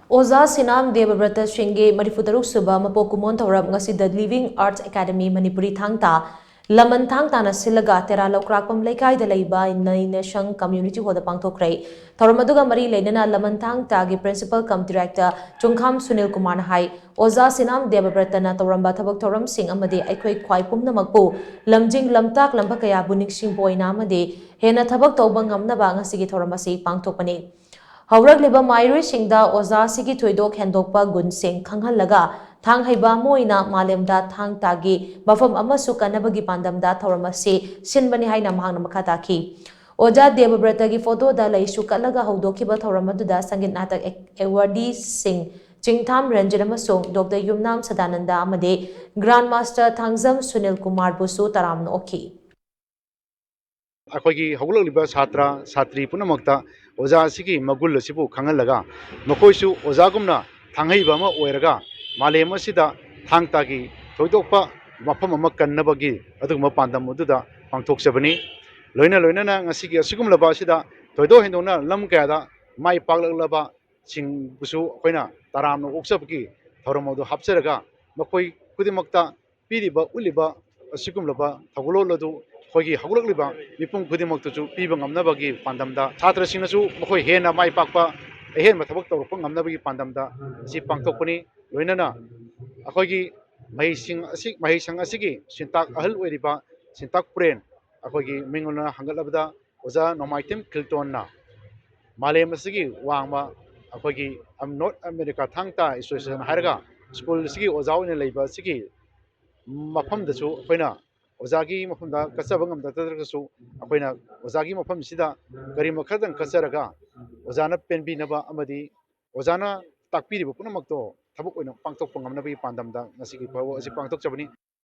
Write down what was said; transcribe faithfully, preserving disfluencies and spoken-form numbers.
ꯑꯣꯖꯥ ꯁꯤꯅꯥꯝ ꯗꯦꯕꯕ꯭ꯔꯇ ꯁꯤꯡꯒꯤ ꯃꯔꯤꯐꯨ ꯇꯔꯨꯛ ꯁꯨꯕ ꯃꯄꯣꯛ ꯀꯨꯝꯑꯣꯟ ꯊꯧꯔꯝ ꯉꯁꯤ The Living Arts Academy Manipuri ꯊꯥꯡ ꯇꯥ ꯂꯃꯟ ꯊꯥꯡ ꯇꯥꯅ ꯁꯤꯜꯂꯒ ꯇꯦꯔꯥ ꯂꯧꯀ꯭ꯔꯥꯛꯄꯝ ꯂꯩꯀꯥꯏꯗ ꯂꯩꯕ ꯅꯩꯅꯁꯪ Community Hall ꯗ ꯄꯥꯡꯊꯣꯛꯈ꯭ꯔꯦ꯫ ꯊꯧꯔꯝ ꯑꯗꯨꯒ ꯃꯔꯤ ꯂꯩꯅꯅ ꯂꯃꯟ ꯊꯥꯡ ꯇꯥꯒꯤ Principal cum Director ꯆꯨꯡꯈꯥꯝ ꯁꯨꯅꯤꯜ ꯀꯨꯃꯥꯔꯅ ꯍꯥꯏ, ꯑꯣꯖꯥ ꯁꯤꯅꯥꯝ ꯗꯦꯕꯕ꯭ꯔꯇꯅ ꯇꯧꯔꯝꯕ ꯊꯕꯛ ꯊꯧꯔꯝꯁꯤꯡ ꯑꯃꯗꯤ ꯑꯩꯈꯣꯏ ꯈ꯭ꯋꯥꯏ ꯄꯨꯝꯅꯃꯛꯄꯨ ꯂꯝꯖꯤꯡ ꯂꯝꯇꯥꯛꯂꯝꯕ ꯀꯌꯥꯕꯨ ꯅꯤꯡꯁꯤꯡꯕ ꯑꯣꯏꯅ ꯑꯃꯗꯤ ꯍꯦꯟꯅ ꯊꯕꯛ ꯇꯧꯕ ꯉꯝꯅꯕ ꯉꯁꯤꯒꯤ ꯊꯧꯔꯝ ꯑꯁꯤ ꯄꯥꯡꯊꯣꯛꯄꯅꯤ꯫ ꯍꯧꯔꯛꯂꯤꯕ ꯃꯍꯩꯔꯣꯏꯁꯤꯡꯗ ꯑꯣꯖꯥ ꯑꯁꯤꯒꯤ ꯊꯣꯏꯗꯣꯛ ꯍꯦꯟꯗꯣꯛꯄ ꯒꯨꯟꯁꯤꯡ ꯈꯪꯍꯜꯂꯒ ꯊꯥꯡ ꯍꯩꯕ ꯑꯃ ꯑꯣꯏꯅ ꯃꯥꯂꯦꯝꯗ ꯊꯥꯡ ꯇꯥꯒꯤ ꯃꯐꯝ ꯑꯃꯁꯨ ꯀꯟꯅꯕꯒꯤ ꯄꯥꯟꯗꯝꯗ ꯊꯧꯔꯝ ꯑꯁꯤ ꯁꯤꯟꯕꯅꯤ ꯍꯥꯏꯅ ꯃꯍꯥꯛꯅ ꯃꯈꯥ ꯇꯥꯈꯤ꯫ ꯑꯣꯖꯥ ꯗꯦꯕꯕ꯭ꯔꯇꯒꯤ ꯐꯣꯇꯣꯗ ꯂꯩꯁꯨ ꯀꯠꯂꯒ ꯍꯧꯗꯣꯛꯈꯤꯕ ꯊꯧꯔꯝ ꯑꯗꯨꯗ ꯁꯪꯒꯤꯠ ꯅꯥꯇꯛ ꯑꯦꯛ-, ꯑꯦꯋꯥꯔꯗꯤꯁꯤꯡ ꯆꯤꯡꯊꯥꯝ ꯔꯟꯖꯤꯠ ꯑꯃꯁꯨꯡ ꯗꯣꯛꯇꯔ ꯌꯨꯝꯅꯥꯝ ꯁꯗꯥꯅꯟꯗ ꯑꯃꯗꯤ ꯒ꯭ꯔꯥꯟ ꯃꯥꯁꯇꯔ ꯊꯥꯡꯖꯝ ꯁꯨꯅꯤꯜ ꯀꯨꯃꯥꯔꯕꯨꯁꯨ ꯇꯔꯥꯝꯅ ꯑꯣꯛꯈꯤ꯫ ꯑꯩꯈꯣꯏꯒꯤ ꯍꯧꯒꯠꯂꯛꯂꯤꯕ ꯁꯥꯇ꯭ꯔ ꯁꯥꯇ꯭ꯔꯤ ꯄꯨꯝꯅꯃꯛꯇ ꯑꯣꯖꯥ ꯑꯁꯤꯒꯤ ꯃꯒꯨꯟ ꯑꯁꯤꯕꯨ ꯈꯪꯍꯜꯂꯒ ꯃꯈꯣꯏꯁꯨ ꯑꯣꯖꯥꯒꯨꯝꯅ ꯊꯥꯡꯍꯩꯕ ꯑꯃ ꯑꯣꯏꯔꯒ ꯃꯥꯂꯦꯝ ꯑꯁꯤꯗ ꯊꯥꯡ ꯇꯥꯒꯤ ꯊꯣꯏꯗꯣꯛꯄ ꯃꯐꯝ ꯑꯃ ꯀꯟꯅꯕꯒꯤ ꯑꯗꯨꯒꯨꯝꯕ ꯄꯥꯟꯗꯝ ꯑꯗꯨꯗ ꯄꯥꯡꯊꯣꯛꯆꯕꯅꯤ꯫ ꯂꯣꯏꯅ ꯂꯣꯏꯅꯅ ꯉꯁꯤꯒꯤ ꯑꯁꯤꯒꯨꯝꯂꯕ ꯑꯁꯤꯗ ꯊꯣꯏꯗꯣꯛ ꯍꯦꯟꯗꯣꯛꯅ ꯂꯝ ꯀꯌꯥꯗ ꯃꯥꯏ ꯄꯥꯛꯂꯛꯂꯕ ꯁꯤꯡꯕꯨꯁꯨ ꯑꯩꯈꯣꯏꯅ ꯇꯔꯥꯝꯅ ꯑꯣꯛꯆꯕꯒꯤ ꯊꯧꯔꯝ ꯑꯗꯨ ꯍꯥꯞꯆꯔꯒ ꯃꯈꯣꯏ ꯈꯨꯗꯤꯡꯃꯛꯇ ꯄꯤꯔꯤꯕ, ꯎꯠꯂꯤꯕ ꯑꯁꯤꯒꯨꯝꯂꯕ ꯊꯧꯒꯜꯂꯣꯟ ꯑꯗꯨ ꯑꯩꯈꯣꯏꯒꯤ ꯍꯧꯒꯠꯂꯛꯂꯤꯕ ꯃꯤꯄꯨꯝ ꯈꯨꯗꯤꯡꯃꯛꯇꯁꯨ ꯄꯤꯕ ꯉꯝꯅꯕꯒꯤ ꯄꯥꯟꯗꯝꯗ ꯁꯥꯇ꯭ꯔꯁꯤꯡꯅꯁꯨ ꯃꯈꯣꯏ ꯍꯦꯟꯅ ꯃꯥꯏ ꯄꯥꯛꯄ, ꯑꯍꯦꯟꯕ ꯊꯕꯛ ꯇꯧꯔꯛꯄ ꯉꯝꯅꯕꯒꯤ ꯄꯥꯟꯗꯝꯗ ꯑꯁꯤ ꯄꯥꯡꯊꯣꯛꯄꯅꯤ꯫ ꯂꯣꯏꯅꯅ ꯑꯩꯈꯣꯏꯒꯤ ꯃꯍꯩꯁꯤꯡ ꯑꯁꯤ, ꯃꯍꯩꯁꯪ ꯑꯁꯤꯒꯤ ꯁꯤꯟꯇꯥꯛ ꯑꯍꯜ ꯑꯣꯏꯔꯤꯕ ꯁꯤꯟꯇꯥꯛ ꯄꯨꯔꯦꯟ ꯑꯩꯈꯣꯏꯒꯤ ꯃꯤꯡ ꯑꯣꯏꯅ ꯍꯪꯒꯠꯂꯕꯗ ꯑꯣꯖꯥ ꯅꯣꯡꯃꯥꯏꯊꯦꯝ ꯈꯤꯜꯇꯣꯟꯅ ꯃꯥꯂꯦꯝ ꯑꯁꯤꯒꯤ ꯋꯥꯡꯃ ꯑꯩꯈꯣꯏꯒꯤ ꯑꯝ-, ꯅꯣꯔꯠ ꯑꯃꯦꯔꯤꯀꯥ ꯊꯥꯡ ꯇꯥ ꯑꯦꯁꯣꯁꯤꯌꯦꯁꯟ ꯍꯥꯏꯔꯒ ꯁ꯭ꯀꯨꯜ ꯑꯁꯤꯒꯤ ꯑꯣꯖꯥ ꯑꯣꯏꯅ ꯂꯩꯕ ꯑꯁꯤꯒꯤ ꯃꯐꯝꯗꯁꯨ ꯑꯩꯈꯣꯏꯅ ꯑꯣꯖꯥꯒꯤ ꯃꯐꯝꯗ ꯀꯠꯆꯕ ꯉꯝꯖꯗ꯭ꯔꯒꯁꯨ ꯑꯩꯈꯣꯏꯅ ꯑꯣꯖꯥꯒꯤ ꯃꯐꯝꯁꯤꯗ ꯀꯔꯤꯒꯨꯝꯕ ꯈꯔꯗꯪ ꯀꯠꯆꯔꯒ ꯑꯣꯖꯥꯅ ꯄꯦꯟꯕꯤꯅꯕ ꯑꯃꯗꯤ ꯑꯣꯖꯥꯅ ꯇꯥꯛꯄꯤꯔꯤꯕ ꯄꯨꯝꯅꯃꯛꯇꯣ ꯊꯕꯛ ꯑꯣꯏꯅ ꯄꯥꯡꯊꯣꯛꯄ ꯉꯝꯅꯕꯒꯤ ꯄꯥꯟꯗꯝꯗ ꯉꯁꯤꯒꯤ ꯊꯧꯔꯝ ꯑꯁꯤ ꯄꯥꯡꯊꯣꯛꯆꯕꯅꯤ꯫